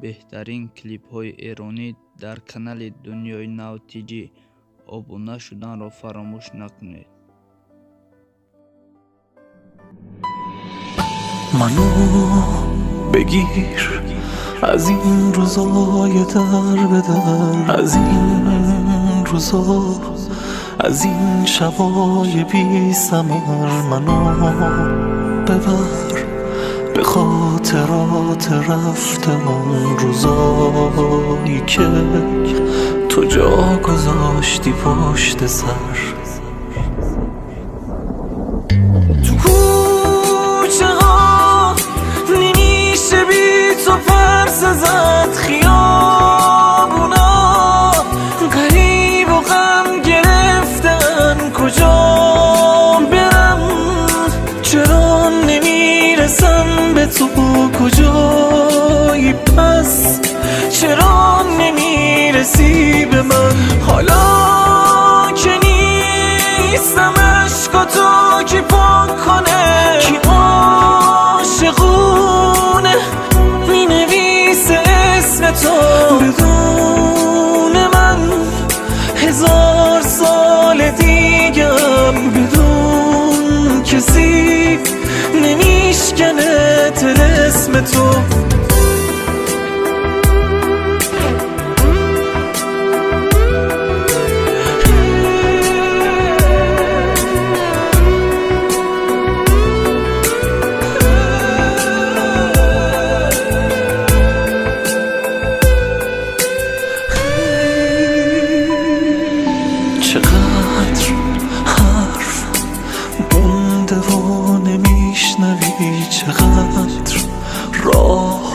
Беҳтарин клипҳои эронӣ дар канали Дунёи Нав ТҷОбуна шуданро фаромӯш накунед. Ману бигир аз ин рӯзои дар ба дар, аз ин рӯзо, аз ин шабои бی самар. Ману бибар به خاطرات رفته اون روزایی که تو جا گذاشتی پشت سر. تو کوچه ها نمیشه بی تو پرسه زد، خیابونا غریب و غم گرفتن. کجا برم، چرا نمیرسم به تو، کجایی پس، چرا نمیرسی به من؟ حالا که نیستم عشق تو کی پاک کنه، کی عاشقونه مینویسه اسم تو. بدون من 1000 سال دیگم، بدون کسی نمیشکنه طلسم تو. چقدر حرف مونده و نمیشنوی، چقدر راه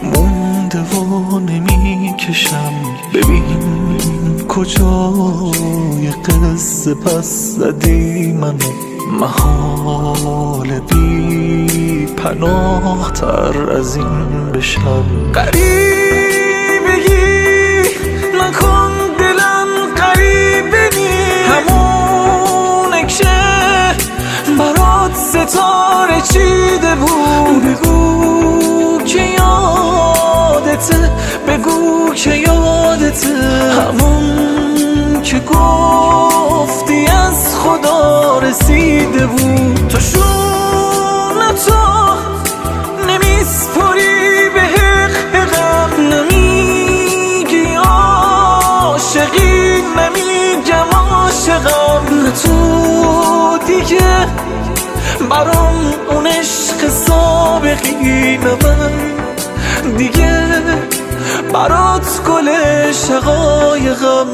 مونده و نمیکشم. ببین کجای قصه پس زدی منو، محال بی پناه تر از این بشم. غریبگی نکن دلم غریبه نی، همونه که برات ستاره چیده بود. بگو که یادته، بگو که یادته، همون که گفتی از خدا رسیده بود. تو شونه تو نمیسپری به حقم، نمیگی عاشقی، نمیگم عاشقم. نه تو دیگه برام اون عشق سابقی، نه من دیگه برات گل شقایقم.